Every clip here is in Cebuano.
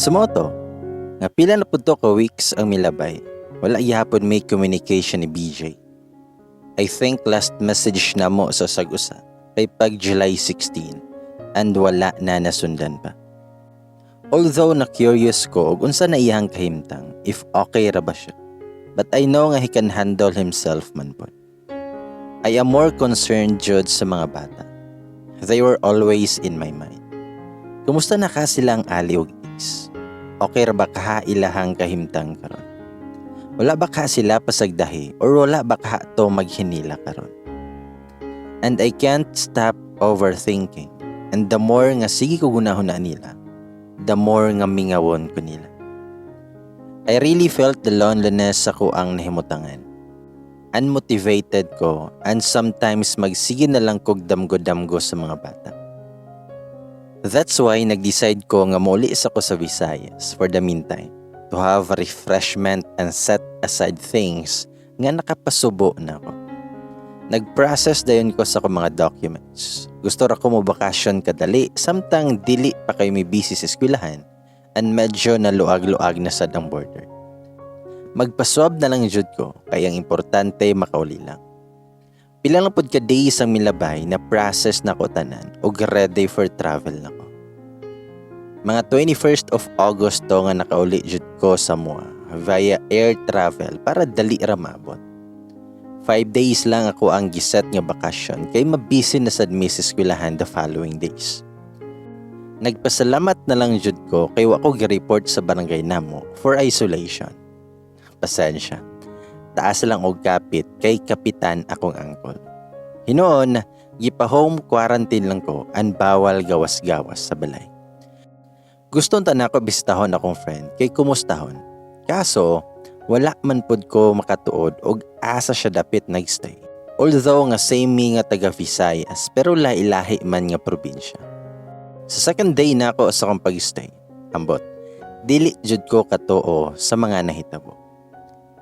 So mao to, nga pila na pud to ka weeks ang milabay, wala gihapon may communication ni BJ. I think last message namo sa usag-usa kay pag July 16 and wala na nasundan pa. Although na curious ko og unsa na iyang kahimtang, if okay ra ba siya. But I know nga he can handle himself man pod. I am more concerned jud sa mga bata. They were always in my mind. Kumusta na ka silang Ali ug Ace? Okay ra ba kaha ilahang kahimtang karon? Wala ba ka sila pasagdahi or wala ba kaha to maghinila karon? And I can't stop overthinking. And the more nga sige ko gunahon na nila, the more nga mingawon ko nila. I really felt the loneliness sa kuang nahimutangan. Unmotivated ko and sometimes magsige na lang kog damgo-damgo sa mga bata. That's why nag-decide ko nga muli sa ko sa Visayas for the meantime to have a refreshment and set aside things nga nakapasubo na ako. Nag-process dayon ko sa akong mga documents. Gusto ra ko mo bakasyon kadali samtang dili pa kaayo mi busy sa eskwelahan and medyo naluag-luag na sad ang border. Magpa-swab na lang jud ko kay ang importante makauli lang. Pila lang pud ka days ang milabay na process na ko tanan ug ready for travel na ko. Mga 21st of August to nga nakauli jud ko sa Mua via air travel para dali ra maabot. 5 days lang ako ang giset nga bakasyon kay mabisi na sad mi sa eskwelahan the following days. Nagpasalamat na lang jud ko kay wa ko gi-report sa barangay namo for isolation. Pasensya. Taas lang og kapit kay kapitan akong uncle. Hinuon, gipa-home quarantine lang ko and bawal gawas-gawas sa balay. Gusto ta nako bisitahon akong friend kay kumustahon. Kaso, wala man pud ko makatuod og asa siya dapit nagstay. Although nga same mi nga taga Visayas, pero lahi-lahi man nga probinsya. Sa second day na ako sa akong pag-stay, ambot, dili jud ko katuo sa mga nahitabo.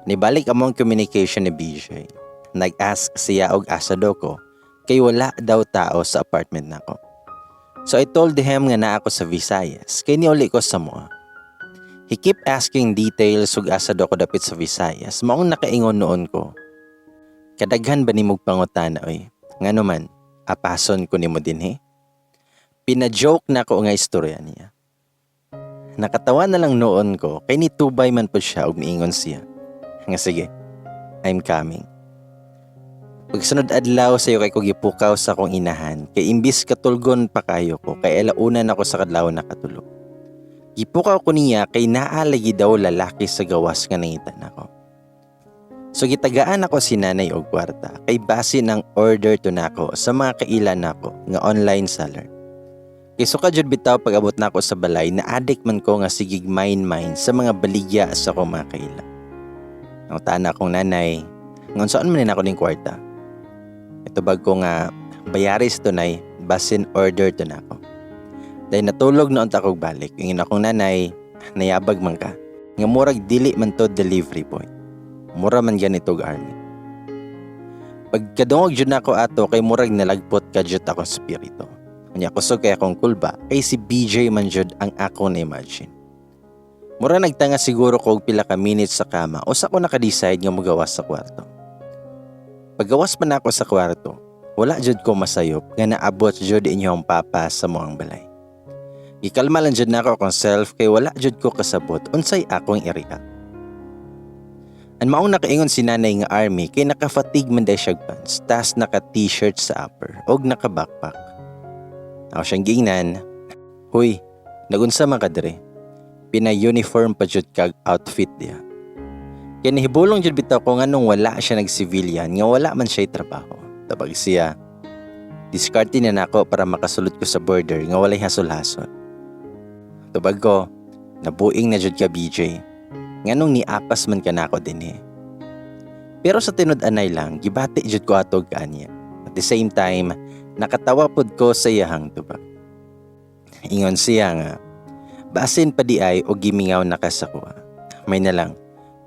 Nibalik among communication ni BJ. Nag-ask siya og asa daw ko kay wala daw tao sa apartment nako. So I told him nga naa ako sa Visayas kay niuli ko sa Mua. He keep asking details ug asa daw ko dapit sa Visayas. Maong nakaingon noon ko. "Kadaghan ba nimog pangutana oy? Ngano man, apason ko nimo dinhi?" Pina-joke na ko nga istorya niya. Nakatawa na lang noon ko kay nitubay man po siya ug miingon siya nga sige, I'm coming. Pagsunod adlaw, sayo kaayo ko gipukaw sa akong inahan kay imbis katulgon pa kayo ko kay alauna na ko sa kadlaw nakatulog. Gipukaw ko niya kay naa lagi daw lalaki sa gawas nga nangita nako. So gitagaan ako si nanay og kwarta kay base ng order to nako sa mga kaila nako nga online seller. Kay suka jud bitaw pag abot nako sa balay na addict man ko nga sigig mine-mine sa mga baligya sa akong mga kaila. Nangutana akong nanay, "Unsaon man nako ning kwarta?" Itubag ko nga bayaris to, nay, basin order to nako. Dahil natulog na unta kog balik. Ingon akong nanay, "Nayabag man ka. Nga murag dili man to delivery boy. Mura man ganito og army." Pagkadungog jud nako ato kay murag nalagpot ka jud akong spirito. Unya kusog kay akong kulba kay si BJ man jud ang ako na-imagine. Mura nagtanga siguro ko og pila ka minutes sa kama usa ko naka-decide nga mogawas sa kwarto. Paggawas man ako sa kwarto, wala jud ko masayop nga naabot jud inyong papa sa moang balay. Gikalma lang jud nako akong self kay wala jud ko kasabot unsay akong i-react. Ang maong nakaingon si nanay nga army kay naka-fatigue man day siya pants, tas naka t-shirt sa upper og naka backpack. Ako siyang giingnan, "Huy, nagunsa man ka dire? Pina-uniform pa jud kag outfit diha." Kaya nahibulong jud bitaw ko nganong wala siya nag-civilian nga wala man siya trabaho. Tabag siya, "Diskarte na nako para makasulod ko sa border nga walay hasol-hasol." Tubag ko, "Nabuing na jud ka, BJ. Nganong niapas man ka nako dinhi?" Pero sa tinud-anay lang, gibati jud ko atog kaniya. At the same time, nakatawa pud ko sa iyahang tubag. Ingon siya nga, basin pa di ay o gimingaw na ka sa kuha. May na lang,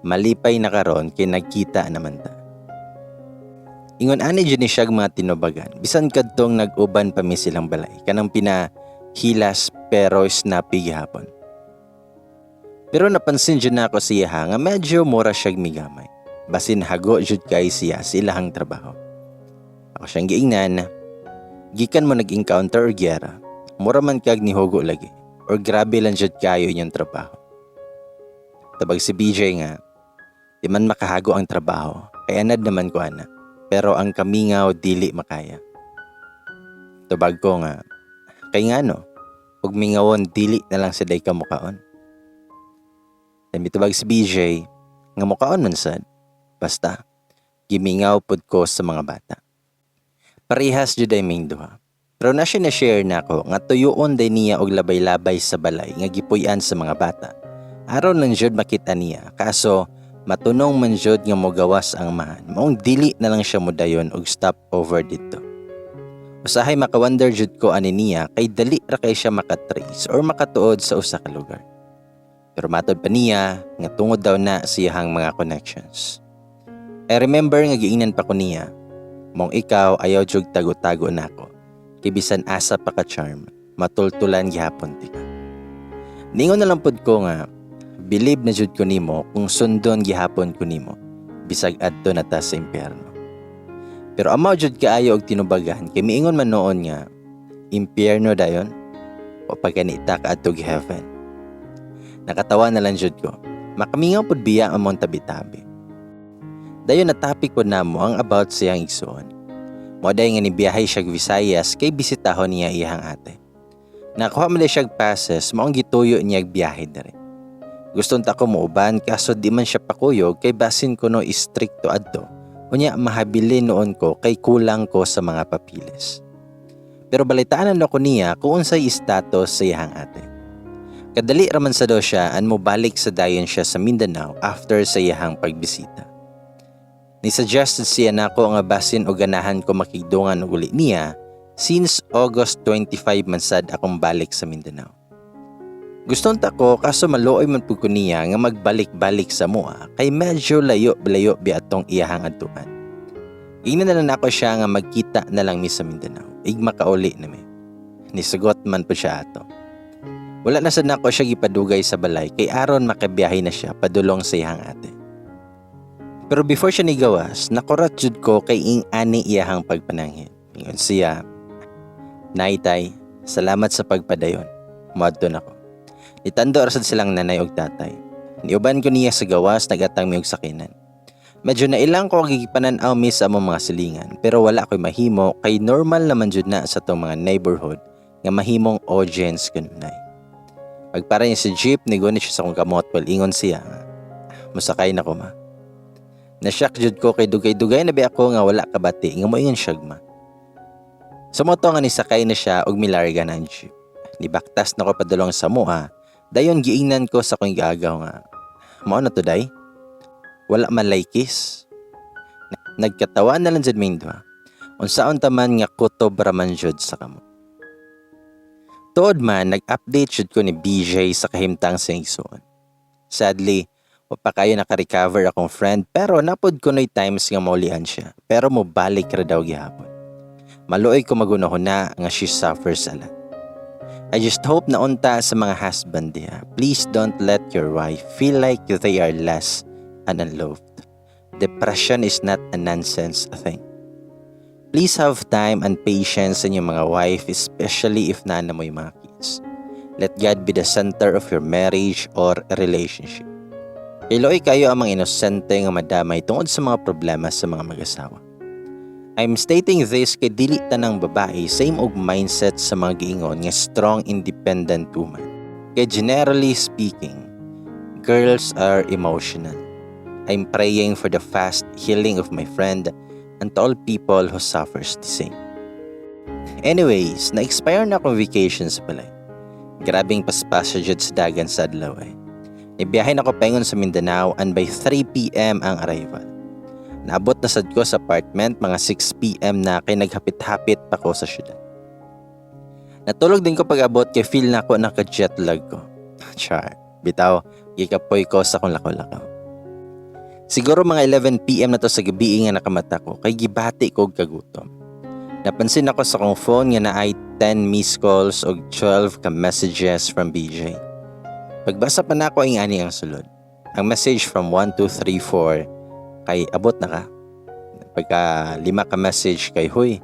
malipay na karon kay nagkita naman ta. Ingon ani jud ni siya mga tinubagan. Bisan kadtong nag-uban pa mi silang balay. Kanang pinahilas pero snappy gihapon. Pero napansin jud nako siya nga medyo mura siyag migamay. Basin hago jud kay siya sa ilahang trabaho. Ako siyang giingnan, "Gikan mo nag-encounter og giyera, mura man kag nihugo lagi or grabe lang jud kayo inyong trabaho?" Tabag si BJ nga, "Di man makahago ang trabaho, kay anad naman ko ana, pero ang kamingaw dili makaya." Tubag ko nga, "Kay ngano, ug mingawon dili na lang sa day ka mukaon?" Then mitubag si BJ nga mukaon man sad, basta gimingaw pud ko sa mga bata. Parehas jud ay ming duha. Pero na siya na-share nako nga tuyuon day niya og labay-labay sa balay nga gipuy-an sa mga bata. Aron lang jud makita niya, kaso matunong man jud nga mogawas ang amahan. Maong dili na lang siya modayon og stop over dito. Usahay makawonder jud ko ani niya kay dali ra kay siya makatrace or makatuod sa usa ka lugar. Pero matod pa niya nga tungod daw na siyahang mga connections. I remember nga giingnan pa ko niya, "Mong ikaw ayaw jug tago-tago nako. Kay bisan asa pa ka charm, matultulan gihapon tika." Ningon na lang pud ko nga, "Believe na jud ko nimo kung sundon gihapon ko nimo, bisag adto na ta sa impyerno." Pero amaw jud kaayo og tinubagan kay miingon man noon nga, "Impyerno dayon o pagkanita ka adtog heaven." Nakatawa na lang jud ko. Makamingaw pud biya among tabi-tabi. Dayon na topic pod namo ang about siyang igsuon. Mo day nga nibiyahe siya Visayas kay bisitahon niya iyang ate. Nakuha man siya passes, maong gituyo niya biyahe diri. Gusto ta ko muuban kaso di man siya pakuyog kay basin kuno istrikto adto. Unya mahabilin noon ko kay kulang ko sa mga papiles. Pero balitaan na ko niya kung unsay status sa iyang ate. Kadali raman sa daw siya an mo balik sa dayon siya sa Mindanao after sa iyahang pagbisita. Ni-suggested siya nako nga basin o ganahan ko makigdungan og uli niya since August 25 man sad akong balik sa Mindanao. Guston ta ko kaso maluoy man pud ko niya nga magbalik-balik sa mua kay medyo layo-layo bi atong iyahang adtuan. Ingnan na lang nako siya nga magkita na lang mi sa Mindanao. Ig makauli na mi. Nisugot man po siya ato. Wala na sad nako siya gipadugay sa balay kay aron makabiyahe na siya padulong sa iyahang ate. Pero before siya nigawas, nakurat jud ko kay ing ani iyahang pagpananghin. Ingon siya, "Nay, tay, salamat sa pagpadayon. Muadto na ko." Nitando ra sad silang nanay og tatay. Niuban ko niya sa gawas, nagatang mi og sakinan. Medyo nailang ko ang gipanan-aw mi sa among mga silingan pero wala ko'y mahimo kay normal naman jud na sa tong mga neighborhood nga mahimong audience kanunay. Pagpara niya sa jeep, nigunit siya sa akong kamot while ingon siya, "Musakay na ko, ma." Nashock jud ko kay dugay-dugay na bi ako nga wala kabati nga moingon siya ma. Sa moto nga nisakay na siya og milarga na ang jeep. Nibaktas na ko padulong sa mua, dayon giingnan ko sa akong giagaw nga, "Mao na to, day? Wala man lay kiss." Nagkatawa na lang jud ming duha. Unsaon ta man nga kutob ra man jud sa kamo. Tuod man, nag-update jud ko ni BJ sa kahimtang sa igsuon. Sadly, wa pa kayo naka-recover akong friend pero napod ko no'y times nga maulian siya pero mobalik ra daw gihapon. Maluoy ko magunahuna nga she suffers a lot. I just hope na unta sa mga husband diha, please don't let your wife feel like they are less and unloved. Depression is not a nonsense thing. Please have time and patience sa inyong mga wife, especially if naa na mo'y mga kids. Let God be the center of your marriage or relationship. Kay luoy kayo ang mga inosente nga madamay tungod sa mga problema sa mga mag-asawa. I'm stating this kay dili tanang babae same og mindset sa mga giingon nga strong independent woman. Kay generally speaking, girls are emotional. I'm praying for the fast healing of my friend and to all people who suffers the same. Anyways, na-expire na akong vacation sa balay. Grabing paspas siya jud sa dagan sa adlaw eh. Nibiyahe na ko paingon sa Mindanao and by 3 p.m. ang arrival. Naabot na sad ko sa apartment mga 6 p.m. na kay naghapit-hapit pa ko sa syudad. Natulog din ko pag-abot kay feel na ako naka-jet lag ko. Char, bitaw, gikapoy ko sa akong lakaw-lakaw. Siguro mga 11 p.m. na to sa gabi nga nakamata ko kay gibati ko og kagutom. Napansin ako sa akong phone nga naay 10 missed calls og 12 ka messages from BJ. Pagbasa pa nako, ang ani ang sulod. Ang message from 1, 2, 3, 4 kay "Abot na ka?" Pagka lima ka message kay "Huy."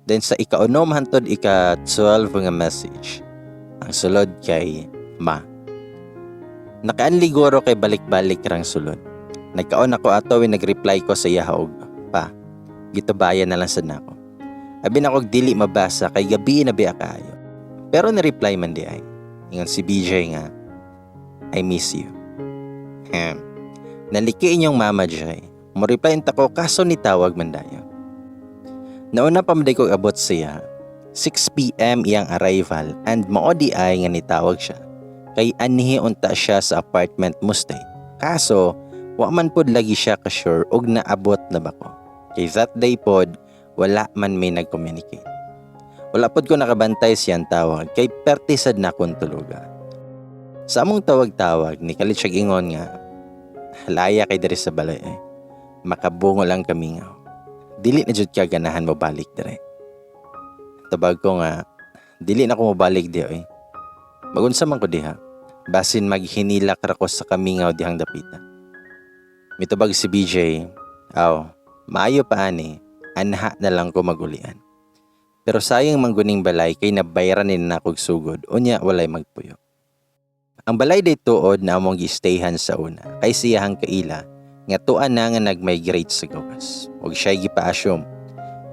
Then sa ika-unom hantod ika-12 nga message, ang sulod kay "Ma." Nakaanli guro kay balik-balik rang sulod. Nagkaon ako ato, nag-reply ko sa iya og "Pa." Gitubayan na lang sad nako. Abi na kog dili mabasa kay gabi na biya kaayo. Pero ni-reply man diay. Ingon si BJ nga, "I miss you." Naliki inyong mama Jay. Mo reply ta ko kaso nitawag man dayon. Nauna pa man ko abot siya. 6 p.m. iyang arrival and mao diay nga nitawag siya. Kay anhi unta siya sa apartment mo stay. Kaso, wa man pod lagi siya ka sure og naabot na ba ko. Kay that day pod, wala man may nag-communicate. Wala pod ko nakabantay siyang tawag kay perti sad na akong tuluga. Sa among tawag-tawag, ni kalit siya ingon nga, "Laya kay diri sa balay eh. Makabungo lang kami nga. Dili na jud ka ganahan mo balik dire." Tubag ko nga, "Dili na ko mobalik diha eh. Magunsa man ko diha? Basin maghinilak ra ko sa kamingaw dihang dapita." Mitubag si BJ, "Aw, maayo pa ani, anha na lang ko magulian. Pero sayang mangguning balay kay nabayaran ni na akong sugod, unya walay magpuyo." Ang balay day tuod na among gi-stayhan sa una, kay siyahang kaila, nga tuan na nga nag-migrate sa gawas. Ug siya gipa-assume,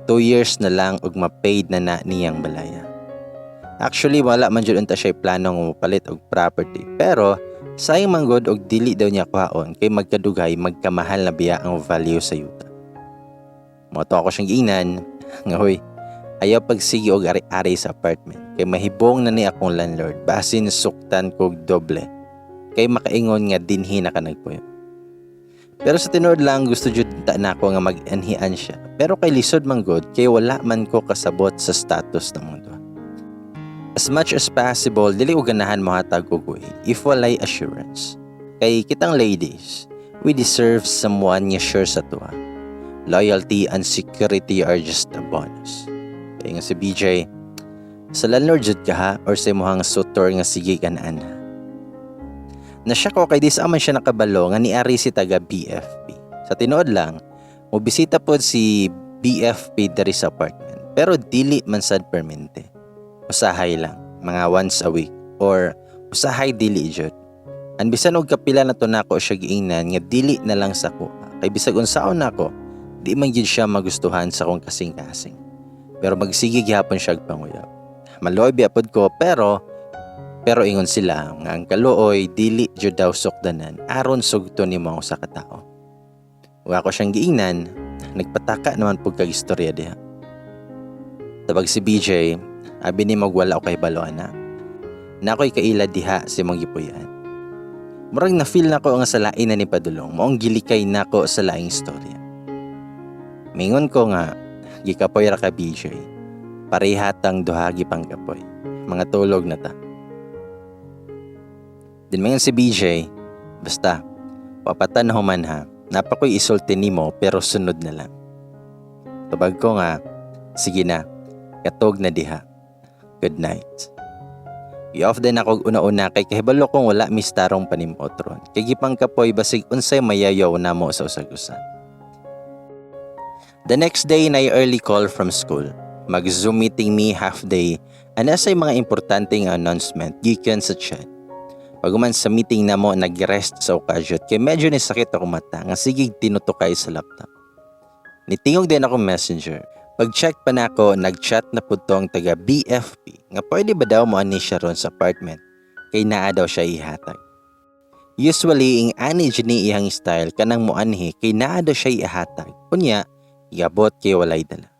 2 years na lang og ma-paid na na niyang balaya. Actually, wala man jud unta siya plano nga mopalit og property. Pero sayang man gud og dili daw niya kuhaon kay magkadugay magkamahal na biya ang value sa yuta. Mao to ako siyang giingnan nga, "Hoy, ayaw pagsige og ari-ari sa apartment kay mahibong na ni akong landlord, basin suktan kog doble kay makaingon nga dinhi na ka nagpuyo." Pero sa tinuod lang, gusto jud ta nako nga mag-anhian siya. Pero kay lisod man gud kay wala man ko kasabot sa status ng mundo. As much as possible, dili ko ganahan mohatag og way if walay assurance. Kay kitang ladies, we deserve someone nga sure sa tuwa. Loyalty and security are just a bonus. Kaya nga si BJ, "Sa landlord jud ka ha or sa imuhang sutor nga sige kanaan ha?" Nasya ko kay di sa man siya nakabalo nga niari si taga BFP. Sa tinuod lang, mobisita pod si BFP diri sa apartment pero dili man sad permente. Usahay lang, mga once a week or usahay dili jud. An bisan og kapila na to nako siya giingnan nga dili na lang sa ko. Kay bisag unsaon nako, di man gyud siya magustuhan sa akong kasing-kasing. Pero magsige gihapon siya og panguyab. Maluoy biya pod ko, pero ingon sila nga ang kaluoy dili jud daw sukdanan aron sugto nimo ang usa ka tawo. Ug ako siyang giingnan, nagpataka naman pud kag istorya diha. Tabag si BJ, "Abi nimo wala ko kahibalo ana. Na ako'y kaila diha sa imong gipuy-an." Murag na feel nako nga sa lain na ni padulong, maong gilikay nako sa laing istorya. Mingon ko nga, "Gikapoy ra ka, BJ. Parehatang duha gipangkapoy. Mga tulog na ta." Din mingon si BJ, "Basta, papatan human ha. Napakoy isulti nimo pero sunod na lang." Tubag ko nga, "Sige na, katog na diha. Good night." I-off din ako og una-una kay kahibalo kong wala mistarong panimot ron. Kay gipangkapoy basig unsay mayayaw namo sa usag-usa. The next day na early call from school. Mag-Zoom meeting me half day and say mga importante nga announcement gikan sa chat. Pag-uman sa meeting namo, nag-rest sa okasyot kay medyo ni sakit ako mata nga sige tinutukay sa laptop. Nitingog din ako Messenger. Pag-check pa nako, nag-chat na pud tong taga BFP nga pwede ba daw mo ani siya ron sa apartment kay naa daw siya ihatag. Usually, ing ani jud ni iyang style kanang moanhi kay naa daw siya ihatag. Unya, iabot kay walay dala.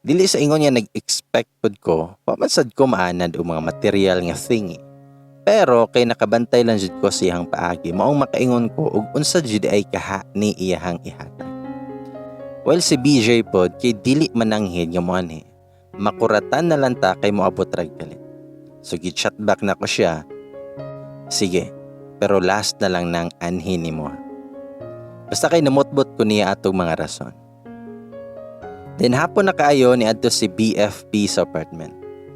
Dili sa ingon nga nag-expect pud ko, wa man sad ko maanad og mga material nga thingy. Pero kay nakabantay lang jud ko sa iyang paagi, maong makaingon ko og unsa jud ay kaha ni iyahang ihatag. While si BJ pod kay dili mananghid nga moanhi. Makuratan na lang ta kay moabot rag kalit. So gi-chat back na ko siya. "Sige, pero last na lang nang anhi nimo." Basta kay namutbot ko niya atong mga rason. Then hapon na kaayo ni adto si BFP sa apartment.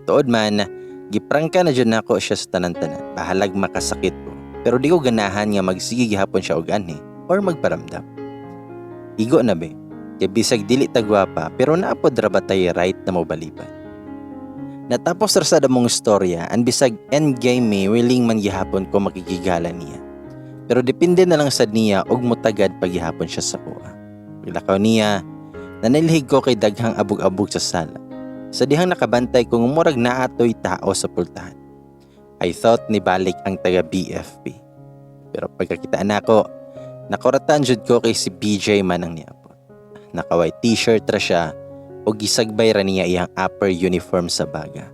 Tuod man, Giprangka na jud nako siya sa tanan-tanan. Bahalag makasakit ko. Pero di ko ganahan nga magsige gihapon siya og anhi or magparamdam. Igo na be. Kay bisag dili ta gwapa, pero naa pod ra ba tay right na mobalibad? Natapos ra sad among istorya and bisag endgame mi, willing man gihapon ko makigigala niya. Pero depende na lang sad niya og mutagad pagihapon siya sa kuha. Paglakaw niya, nanilhig ko kay daghang abog-abog sa sala. Sa dihang nakabantay ko murag naatoy tao sa pultahan. I thought nibalik ang taga BFP. Pero pagkakita nako, nakuratan jud ko kay si BJ man ang niabot. Naka-white T-shirt ra siya o gisagbay ra niya iyang upper uniform sa baga.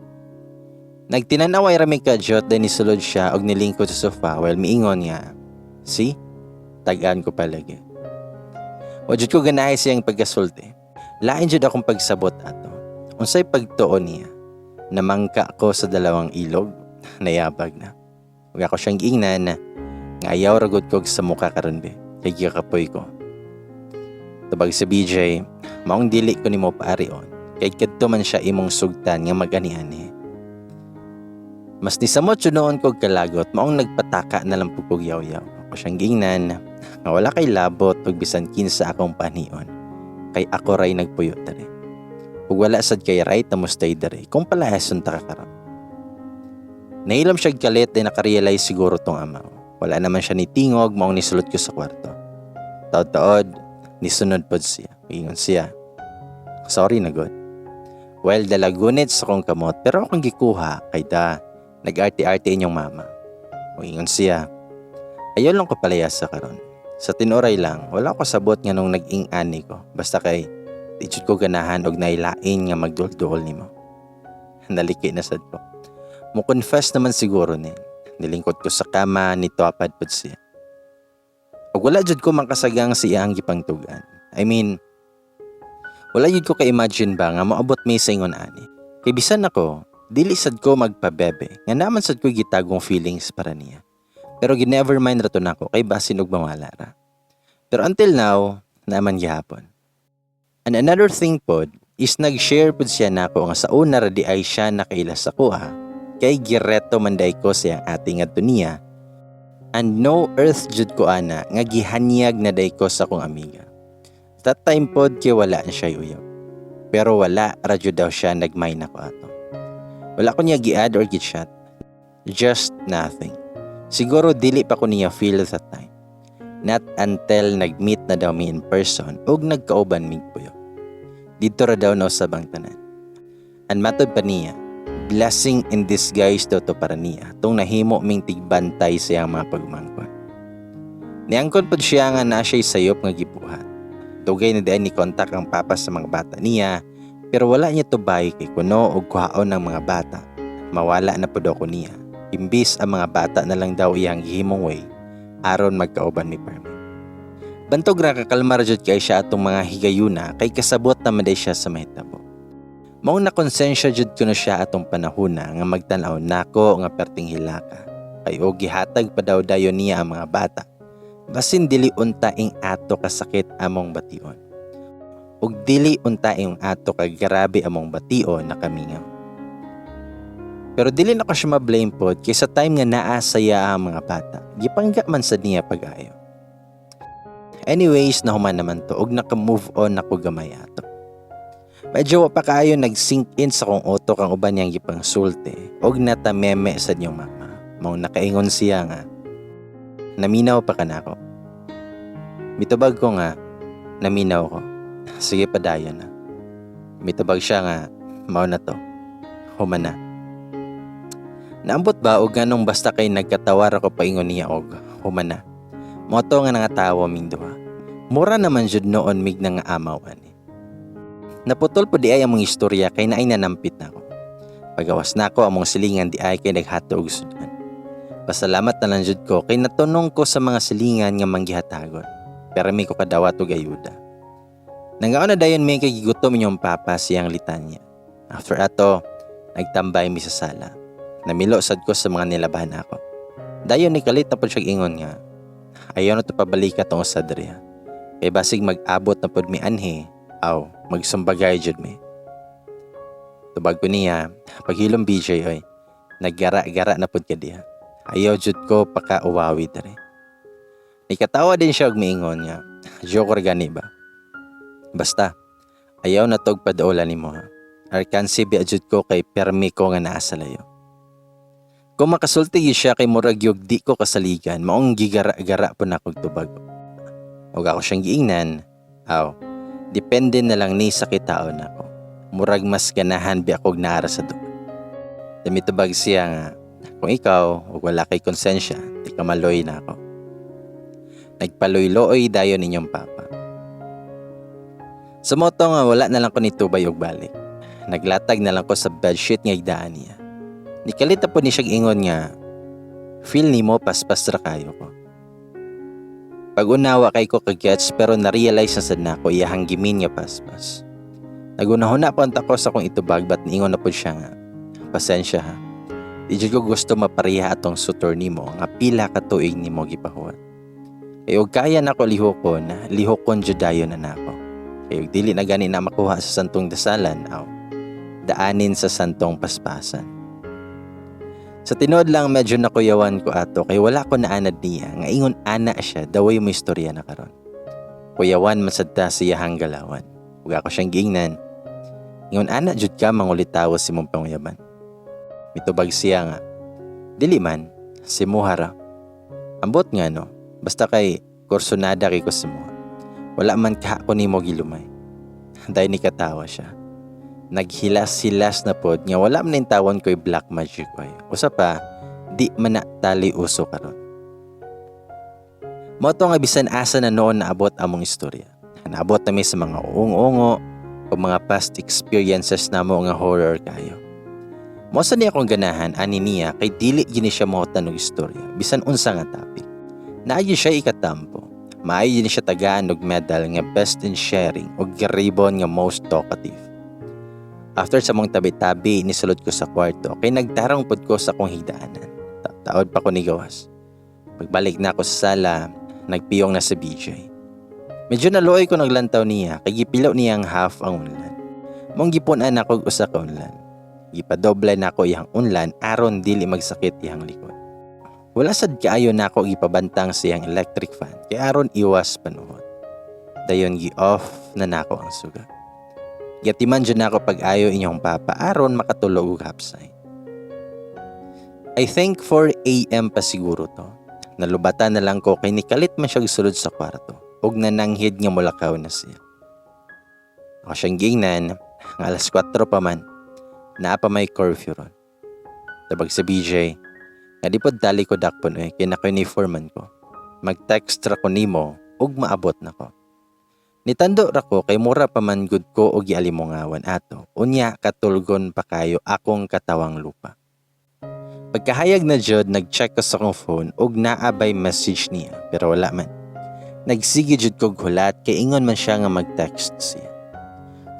Nagtinanaway ra mi kadyot, then nisulod siya og nilingkod sa sofa while miingon nga, "See? Tag-an ko palagi." Wa jud ko ganahi siyang pagkasulti. Lain jud akong pagsabot ato. Unsay pagtuo niya? Namangka ko sa dalawang ilog, nayabag na. Ug ako siyang giingnan nga ayaw ra gud kog sa muka karon be, kay gikapoy ko. Tubag sa BJ, maong dili ko nimo paarion, kay kadto man siya imong sugtan nga mag-ani-ani. Mas nisamot jud noon kog kalagot, maong nagpataka na lang pud kog yaw-yaw. Ako siyang giingnan nga wala kay labot og bisan kinsa akong panion, kay ako ray nagpuyo diri. Ug wala sad kay right na mo-stay diri kung palayason ta ka karon. Nahilom siya kalit din nakarealize siguro tong amaw. Wala naman siya ni tingog, maong nisulod ko sa kwarto. Taod-taod, nisunod pod siya. Ingon siya, "Sorry na god." Well, dalagunit sa kong kamot pero akong gikuha kay da, nag-arte-arte inyong mama. Ingon siya, "Ayaw lang ko palayas sa karon. Sa tinuray lang, wala ko sabot nga nung nag-ing-ani ko. Basta kay, di jud ko ganahan og nailain nga magdulduol nimo." Naliki na sad ko. Mo confess naman siguro ni. Nilingkod ko sa kama, nitwapad pod siya. Ug wala jud ko makasagang sa iyang gipangtugan. I mean, wala jud ko ka-imagine ba nga moabot mi sa ingon ani. Kay bisan ako, dili sad ko magpabebe, nga naman sad ko gitagong feelings para niya. Pero gi-never mind ra to nako kay basin og mawala ra. Pero until now, naman gihapon. And another thing pod is nag-share pod siya nako nga sa una ra di ay siya nakaila sa kuha kay gireto man day ko siyang ate ngadto niya and no earth jud ko ana nga gihanyag na day ko sa akong amiga. That time pod kay wala na siya uyab. Pero wala ra jud daw siya nagmay nako ato. Wala ko niya gi-add or gi-chat. Just nothing. Siguro dili pa ko niya feel that time. Not until nag-meet na daw mi in person ug nagkauban mig puyo. Didto ra daw nausab ang tanan. And matod pa niya, blessing in disguise daw to para niya tung nahimo ming tigbantay sa iyang mga pagmangkon. Niangkon pod siya nga naa siya'y sayop nga gibuhat. Dugay na diay ni kontak ang papa sa mga bata niya pero wala niya tubay kay kuno og kuhaon ng mga bata. Mawala na pod ako niya. Imbis ang mga bata na lang daw iyang gihimong way aron magkauban mi permi. Bantog ra kakalmar jud kay siya atong mga higayuna kay kasabot na man day siya sa mahitabo. Mao na konsensya jud kuno siya atong panahona nga magtan-aw nako nga perting hilaka. Kay og gihatag pa daw dayon niya ang mga bata. Basin dili unta ing ato kasakit among bation. Ug dili unta ing ato kagrabe among bation na kamingaw. Pero dili na ko siya ma-blame pod kay sa time nga naa saya ang mga bata, gipangga man sad niya pag-ayo. Anyways, nahuman naman to og naka-move on ako gamay ato. Medyo wa pa kaayo nag-sink in sa kong utok ang uban niyang gipangsulti og natameme sa niyong mama. Mao nakaingon siya nga, "Naminaw pa ka nako." Mitubag ko nga, "Naminaw ko. Sige, padayon na." Mitubag siya nga, "Mao na to. Human na." Naambot ba og ganong basta kay nagkatawar ako paingon niya og human na. Mao to nga nangatawa ming duha. Mura naman jud noon mig nga amaw ani. Naputol po di ay among istorya kay naay nanampit na ako. Pagawas na ako among silingan di ay kay naghato og sudan. Pasalamat na lang jud ko kay natunong ko sa mga silingan nga manggihatagon. Pero may ko kadawat og ayuda. Nangaon na dayon may kay gigutom inyong papa siyang litanya. After ato, nagtambay mi sa sala. Namilo sad ko sa mga nilabahan ako. Dayon ni kalit na pod siya ingon nga, "Ayaw na to pabalika tong sa diri. Kay basig mag-abot na pod mi anhi, aw, magsumbagay jud mi." Tubag ko niya, "Paghilom, BJ oy. Naggara-gara na pud ka diha. Ayaw jud ko pakauwawi diri. Nikatawa din siya og miingon nga, "Joke ra gani ba? Basta, ayaw na tog padaulan nimo ha. Arkansi biya jud ko kay permi ko nga naa sa layo." Kung makasulti gyud siya kay murag yug di ko kasaligan, maong gigara-gara po na kog tubag. Og ako siyang giingnan, "Aw, depende na lang ni sa kitaon nako. Murag mas ganahan bi akog naara sa duol." Mitubag siya nga, "Kung ikaw ug wala kay konsensya, di ka maloy na ako." Nagpaloy-looy dayon inyong papa. Sa moto nga wala na lang ko nitubay og balik. Naglatag na lang ko sa bedsheet nga igdaan niya. Nikalita po ni siya ingon nga, "Feel nimo paspas ra kayo ko." Pag-unawa kay ko kagets pero na-realize na sad nako iyahang gimin nga paspas. Nagunahuna pa unta ko sa akong itubag but niingon na pod siya nga, "Pasensya ha. Di jud ko gusto mapareha atong sutor nimo nga pila ka tuig nimo gipahuwat. Kay og kaya nako lihokon, lihokon jud dayon na nako. Kay og dili na gani na makuha sa santong dasalan, aw, daanin sa santong paspasan." Sa tinuod lang, medyo nakuyawan ko ato kay wala ko naanad niya nga ingon ana siya daway mo istorya na karon. Kuyawan man sad ta sa iyahang galawan. Ug ako siyang giingnan, "Ingon ana jud ka mangulitawo sa imong panguyaban." Mitubag siya nga, "Dili man, si muha ra. Ambot nga no, basta kay kursonada kay ko sa muha. Wala man ka ko nimo gilumay." Dahil ni katawa siya. Naghilas-hilas na pod nga wala man tawon ko'y black magic oy. Usa pa, di man na tali uso karon. Mao to nga bisan asa na noon naabot among istorya. Naabot nami sa mga uong-ungo o mga past experiences namo nga horror kayo. Mao sa niya akong ganahan ani niya kay dili gini siya mohutan og istorya bisan unsa nga topic. Naa siya ikatampo. Maayo ni siya tagaan og medal nga best in sharing og ribbon nga most talkative. After sa mong tabi-tabi, nisulod ko sa kwarto kay nagtarong pod ko sa akong higdaanan. Taod pa ko ni gawas. Pagbalik na ako sa sala, nagpiyong na sa BJ. Medyo naluoy ko naglantaw niya kay gipilo niya ang half ang unlan. Mong gipun-an ako og usa ka unlan. Gipadoble na ako iyang unlan aron dili magsakit iyang likod. Wala sad kaayo nako gipabantang sa iyang electric fan kay aron iwas panuhot. Dayon gi-off na nako ang suga. Giatiman jud nako pag-ayo inyong papa aron makatulog og hapsay. I think 4 a.m. pa siguro to. Nalubatan na lang ko kay nikalit man siya sulod sa kwarto ug nananghid nga mulakaw na siya. Ako siyang giingnan nga alas 4 pa man. Naa pa may curfew ron. Tabag sa BJ, nga di pod dali ko dakpon eh, kay naka-uniform man ko. Mag-text ra ko nimo ug maabot na ko. Nitando ra ko kay mura pa man gud ko og gialimungawan ato. Unya katulgon pa kayo akong katawang lupa. Pagkahayag na jud, nag-check ko sa akong phone ug naa bay message niya pero wala man. Nagsige jud kog hulat kay ingon man siya nga mag-text siya.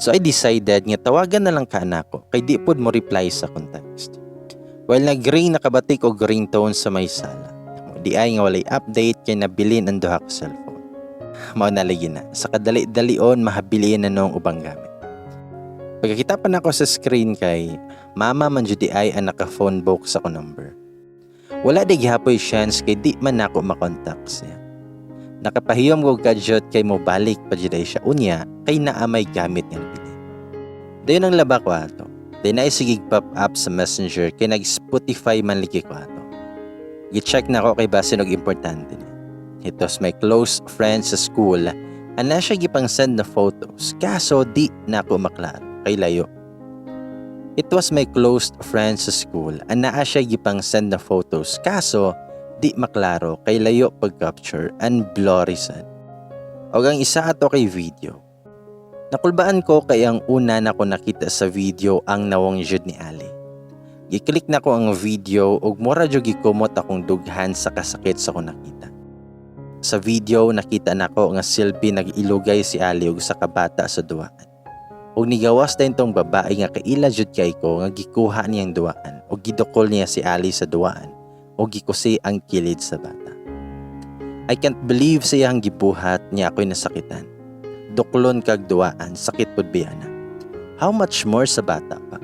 So I decided nga tawagan na lang ka nako kay di pod mo reply sa akong text. While nag-ring, nakabatik og ringtone sa may sala. Di ay nga walay update kay nabilin ang duha ka cellphone. Mao na lagi na. Sa kadali-dalion mahabilin na noong ubang gamit. Pagkakita pa nako sa screen kay mama man jud di ay ang naka-phone book sa akong number. Wala di gihapoy chance kay di man nako makontak siya. Nakapahiyom ko kadyot kay mo balik pa jud ay siya unya kay naa may gamit nga nabili. Dayon ang laba ko ato. Dayon na sigig pop up sa Messenger kay nag Spotify man lagi ko ato. Gi-check na ako kay basin og importante ni. It was my close friend sa school ana siya gipang send na photos kaso di na ako maklaro kay layo. It was my close friend sa school anaa siya gipang send na photos kaso di maklaro kay layo pag-capture and blurry sad. Og ang isa ato kay video. Nakulbaan ko kay ang una na ko nakita sa video ang nawong jud ni Ali. Gi-click na ko ang video ug mura jud gikumot akong dughan sa kasakit sa akong nakita. Sa video, nakita nako nga silbi nag-ilugay si Ali ug sa kabata sa duwaan. Ug nigawas din tong babae nga kaila jud kay ko nga gikuha niyang duwaan ug gidukol niya si Ali sa duwaan ug gikusi ang kilid sa bata. I can't believe sa iyang gibuhat niya ako'y nasakitan. Duklon kag duwaan, sakit pud biya na. How much more sa bata pa?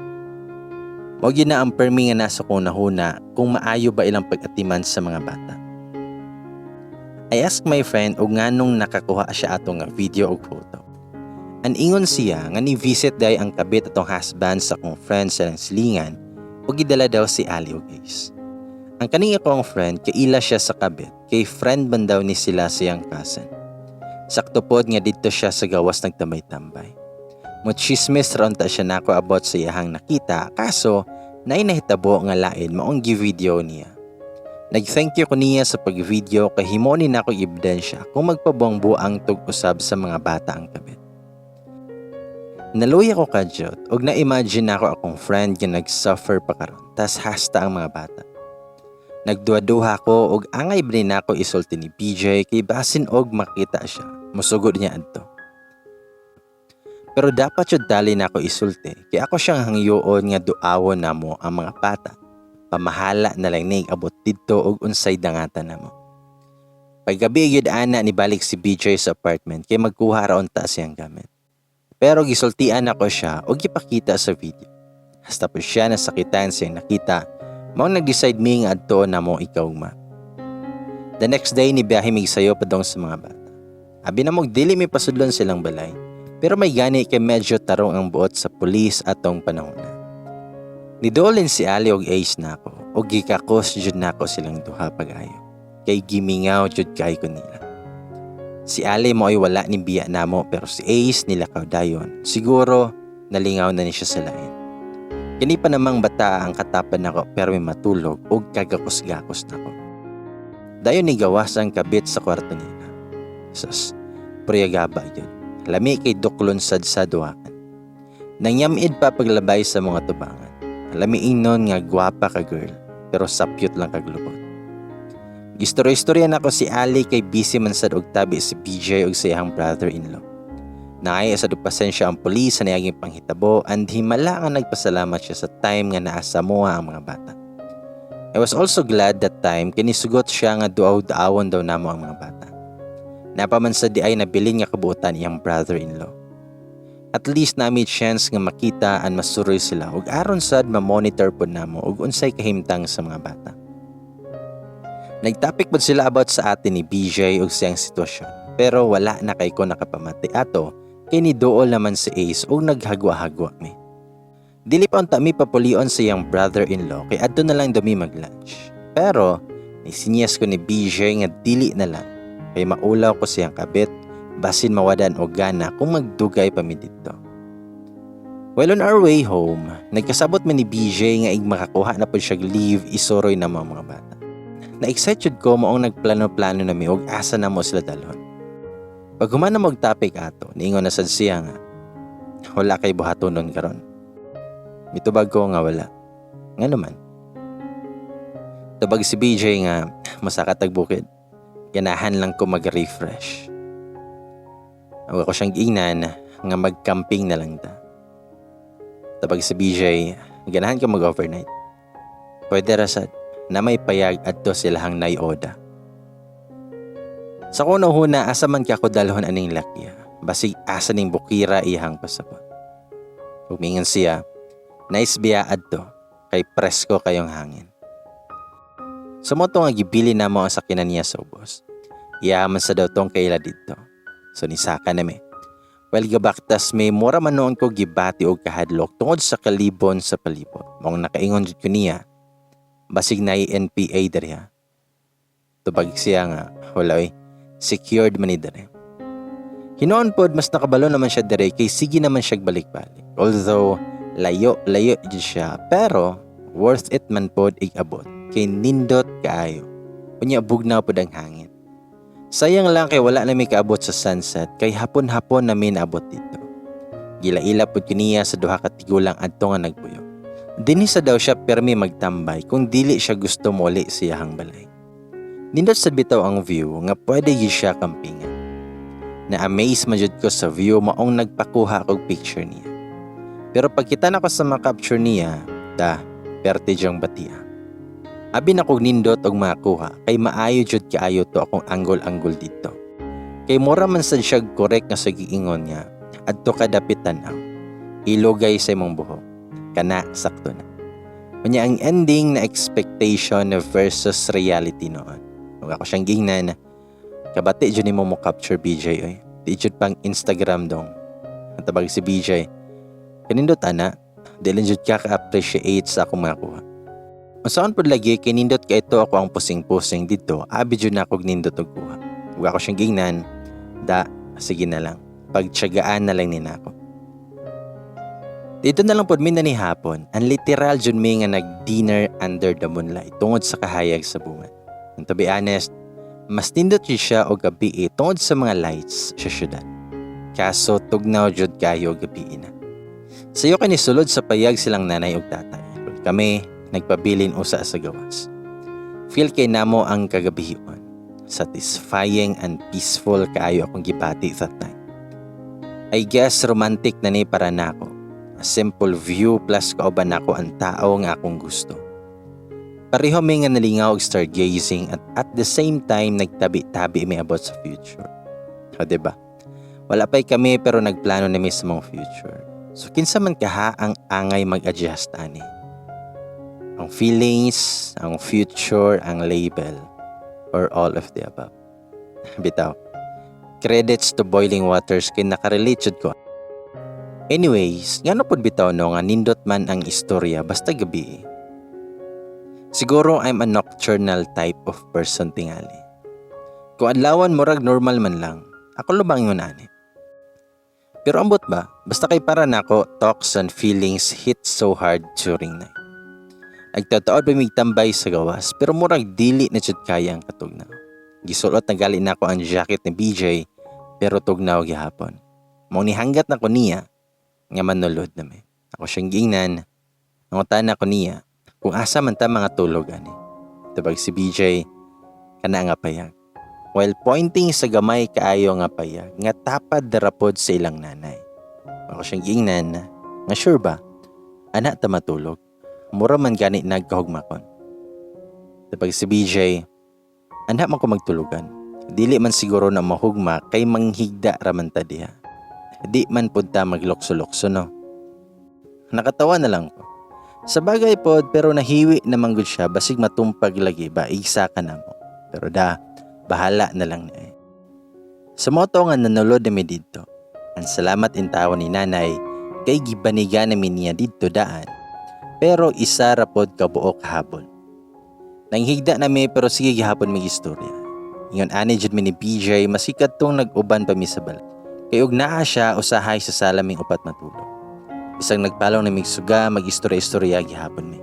Mao gyud na ang permi nga nasa kong hunahuna kung maayo ba ilang pag-atiman sa mga bata. I asked my friend og nganong nakakuha siya ato nga video og photo. Ang ingon siya nga ni visit day ang kabit atong husband sa akong friend sa ilang silingan ug gidala daw si Ali ug Ace. Ang kaning akong friend, kaila siya sa kabit kay friend man daw ni sila siyang cousin. Sakto pod nga didto siya sa gawas nagtambay-tambay. Mo chismis ra unta siya nako about sa iyahang nakita, kaso naay nahitabo nga lain, maong gi-video niya. Nag-thank you ko niya sa pag-video kay himo ni nako ebidensya kung magpabuang-buang tug usab sa mga bata ang kabit. Naluya ko kadyot og na-imagine nako akong friend nga nag-suffer pa karon, tas hasta ang mga bata. Nagduha-duha ko og angay ba ni nako isulti ni BJ kay basin og makita siya, musugod niya adto. Pero dapat jud dali nako isulti kay ako siyang hangyoon nga duawon namo ang mga bata. Pamahala na lang nig abot didto og unsay dangatan namo. Paggabi gyud ana, nibalik si BJ sa apartment kay magkuha ra unta siyang gamit. Pero gisultian ako siya og gipakita sa video. Hasta po siya nasakitan siyang nakita, mao nag-decide mi nga adto namo ikaugma. The next day, ni biyahe mig sayo padong sa mga bata. Abi na mog dili mi pasudlon silang balay. Pero may gani kay medyo tarong ang buot sa pulis atong panahon na. Nidolin si Ali og Ace nako og gikakos jud nako silang duha pag-ayo. Kay gimingaw jud kay ko nila. Si Ali mo ay wala ni biya namo, pero si Ace nilakaw dayon. Siguro nalingaw na ni siya sa lain. Kini pa namang bata ang katapan nako pero may matulog og kagakos-gakos nako. Dayon ni gawas ang kabit sa kwarto nila. Sus, priyagaba yun. Lami kay duklon sad sa duwakan. Nangyamid pa paglabay sa mga tubangan. Lami ingnon nga gwapa ka girl, pero sapyot lang kaglubot. Gistorya-istorya nako si Ali kay busy man sad og tabi si BJ og sa iyang brother-in-law. Naay sa pasensya ang pulis sa niaging panghitabo and himala nga nagpasalamat siya sa time nga naa sa amoa ang mga bata. I was also glad that time kay nisugot siya nga duaw-duawon daw namo ang mga bata. Napaman sa di ay nabilin nga kabuotan iyang brother-in-law. At least na may chance nga makita an masuroy sila ug aron sad ma-monitor pod namo ug unsay kahimtang sa mga bata. Nagtopic pod sila about sa ate ni BJ ug siyang sitwasyon. Pero wala na kay ko nakapamati ato kay ni duol naman si Ace ug naghagwa-hagwa mi. Dili pa unta mi papulion sa iyang brother-in-law kay adto na lang dumi mag-lunch. Pero nisinyas ko ni BJ nga dili na lang kay maulaw ko siyang kabit, basin mawadan og gana kung magdugay pa mi didto. While on our way home, nagkasabot man ni BJ nga ig makakuha na pod siya leave, isuroy na mga bata. Na-excite jud ko, maong nagplano-plano na mi og asa na mo sila dalhon. Pag human na og topic ato, niingon na sad siya nga, "Wala kay buhatonon karon?" Mitubag ko nga wala. Nga naman. Tubag si BJ nga masaka tag bukid. Ganahan lang ko mag-refresh. Ako ko siyang giingnan nga mag-camping na lang ta. Tabag si BJ, ganahan ka mag-overnight. Pwede ra sad na may payag adto silahang nayoda. Sa kuno huna, asa man ka ko dalhon aning lakya? Basig asa ning bukira iyang pasabot. Umingon siya, nice biya adto kay presko kayong hangin. Sa mao to nga gibili na mo ang sakinan niya sa ubos. Iya man sa daw tong kaila didto. So nisaka na mi. While gabaktas may, mura man noon ko gibati og kahadlok tungod sa kalibon sa palibot. Maong nakaingon jud ko niya, "Basig na NPA diri ha." Tubag siya nga, "Wala oy, secured man ni diri." Hinoon pod mas nakabalo naman siya diri kay sige naman siya balik-balik. Although layo layo jud siya, pero worth it man pod igabot kay nindot kaayo. Unya bugnaw pod ang hangin. Sayang lang kay wala na mi kaabot sa sunset kay hapon-hapon na mi naabot dito. Gilaila pod kiniya sa duha ka tigulang adto nga nagpuyo. Dinhi sa daw siya permi magtambay kung dili siya gusto moli siyahang balay. Nindot sa bitaw ang view nga pwede gyud siya kampingan. Na-amaze man jud ko sa view, maong nagpakuha kog picture niya. Pero pagkita na ko sa mga capture niya, da, perte diyang batia. Abi na kog nindot og makuha kay maayo jud kaayo to akong angle-angle dito. Kay mura man sad siya correct nga sa giingon niya, adto ka dapit tan-aw. Ilugay sa imong buhok. Kana sakto na. Unya ang ending na expectation versus reality noon. Ug ako siyang gingnan, "Kabati jud nimo mo capture, BJ oy. Di jud pang Instagram dong." Ang tubag si BJ, "Kanindot ana, dili jud ka ka-appreciate sa akong mga kuha." Unsaon pud lagi kay nindot kay ito ako ang pusing-pusing dito, abi jud na akong nindot og kuha. Ug ako siyang gingnan, "Da, sige na lang. Pagtiyagaan na lang ni nako." Dito na lang pod mi na ni hapon, ang literal jud mi nga nag-dinner under the moonlight tungod sa kahayag sa buwan. And to be honest, mas nindot jud siya og gabi eh, tungod sa mga lights sa syudad. Kaso tugnaw jud kayo gabi na. Sayo kay nisulod sa payag silang nanay ug tatay. Kami nagpabilin usa sa gawas. Feel kay namo ang kagabihon. Satisfying and peaceful kaayo akong gibati that night. I guess romantic na ni para nako. A simple view plus kauban nako ang tao nga akong gusto. Pareho mi nga nalingaw og stargazing at the same time nagtabi-tabi mi about sa future. O, diba? Wala pa'y kami pero nagplano na mi sa mga future. So kinsa man kaha ang angay mag-adjust ani? Ang feelings, ang future, ang label, or all of the above. Bitaw. Credits to Boiling Waters kay nakarelate jud ko. Anyways, ngano pod bitaw no nga nindot man ang istorya basta gabi? Siguro I'm a nocturnal type of person tingali. Kung adlawan murag normal man lang, ako lubang yun ani. Pero ambot ba, basta kay para nako talks and feelings hit so hard during night. Nagtataod pa mig tambay sa gawas pero murag dili na jud kaya ang katugnaw. Gisulot na gali nako ang jacket ni BJ pero tugnaw gihapon. Mao nihanggat na ko niya nga manulod na mi. Ako siyang gingnan, nangutan ako niya kung asa man ta mga tulog ani. Tubag si BJ, "Kana nga payag." While pointing sa gamay kaayo nga payag nga tapad darapod sa ilang nanay. Ako siyang gingnan nga sure ba, ana ta matulog? Mura man gani nagkahugmakon. Tubag si BJ, "Ana man ko magtulugan. Dili man siguro na mahugma kay manghigda raman ta diha. Di man pud ta maglukso-lukso, no?" Nakatawa na lang ko. Sa bagay pod pero nahiwi naman gud siya basig matumpag lagi ba igsa ka na mo. Pero da, bahala na lang niya eh. Sa moto nga nanulod nami didto. Ang salamat intawon ni nanay kay gibaniga namin niya didto daan. Pero isa ra pod ka buok habol. Nanghigda nami pero sige gihapon mig istorya. Ingon ani jud mi ni BJ masikat tong nag-uban pa mi sa balay. Kay og naa siya usahay sa sala ming upat matulog. Bisag nagpalong na mig suga, mag-istorya-istorya gihapon mi.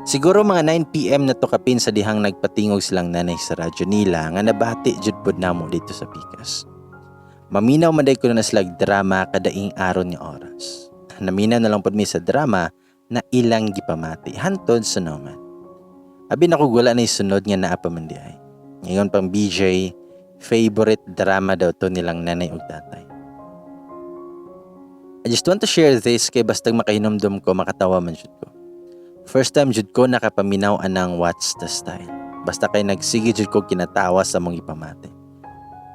Siguro mga 9 p.m. na to kapin sa dihang nagpatingog silang nanay sa radyo nila nga nabati jud pod namo dito sa pikas. Maminaw man day ko na sila drama kadaing aron nga oras. Naminaw na lang pod mi sa drama na ilang gipamati hantod sa naman. Abi nako wala na sunod nga naa pa man di ay. Ngayon pang BJ, favorite drama daw to nilang nanay ug tatay. I just want to share this kay bastag makahinomdom ko, makatawa man jud ko. First time jud ko nakapaminaw anang What's the Style. Basta kay nagsige jud ko kinatawa sa mong ipamati.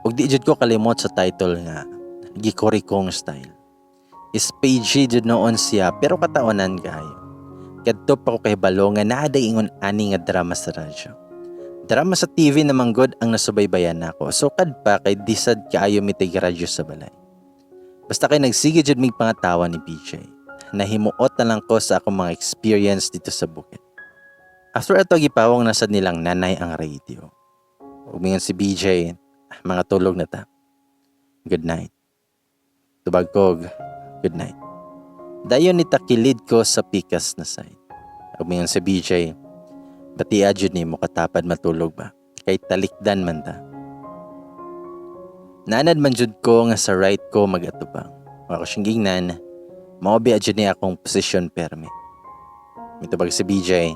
Ug di jud ko kalimot sa title nga Gikorikong Style. Is PG jud noon siya pero katawanan kaayo. Kadto pa ko kahibalo nga naa day ingon ani nga drama sa radyo. Drama sa TV naman god ang nasubaybayan nako. So kad pa kay disad kaayo mitig radyo sa balay. Basta kay nagsige jud mig pangatawa ni BJ. Nahimuot na lang ko sa akong mga experience dito sa bukid. After ato gipawong na sad nilang nanay ang radio. Ug mingon si BJ, "Mga tulog na ta. Good night." Tubag kog, "Good night." Dayon ni takilid ko sa pikas na side. Ug mingon si BJ, "Batia jud nimo katapad matulog ba? Kay talikdan man ta." Naanad man jud ko nga sa right ko mag-atubang. Ako siyang gingnan, mao biya jud ni akong posisyon permi. Mitubag si BJ,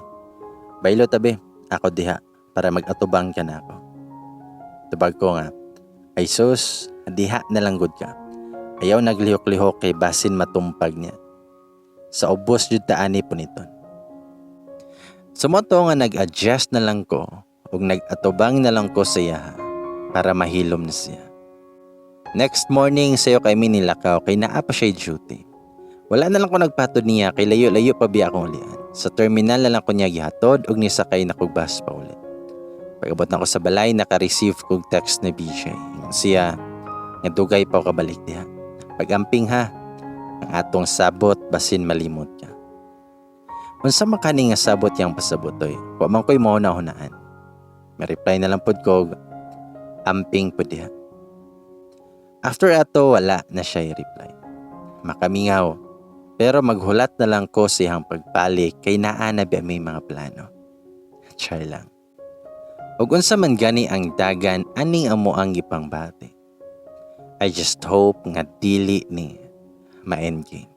"Baylo tabi, ako diha para mag-atubang ka na ako." Tubag ko nga, "Ay sus, diha na lang gud ka. Ayaw naglihok-lihok kay basin matumpag niya. Sa ubos jud ta ani puniton." Sa moto nga nag-adjust na lang ko ug nag-atubang na lang ko sa iyaha para mahilom na siya. Next morning sayo kay mi nilakaw kay naa pa siya duty. Wala na lang ko nagpahatod niya kay layo-layo pa biya akong ulian. Sa terminal na lang ko niya gihatod ug nisakay na kog bus pa uli. Pag-abot na ko sa balay, naka-receive kog text ni BJ. Ingon siya nga dugay pa ko kabalik diha. Pag-amping ha, ang atong sabot basin malimot ka. Unsa man kani nga sabot yang pasabotoy? Wa man ko'y mahuna-hunaan. Ma-reply na lang pod ko, amping pod diha. After ato, wala na siya i-reply. Makamingaw. Pero maghulat na lang ko siyang pagbalik kay naa na ba may mga plano. Char lang. Ug unsa man gani ang dagan aning amo ang gipangbati. I just hope nga dili ni ma-endgame.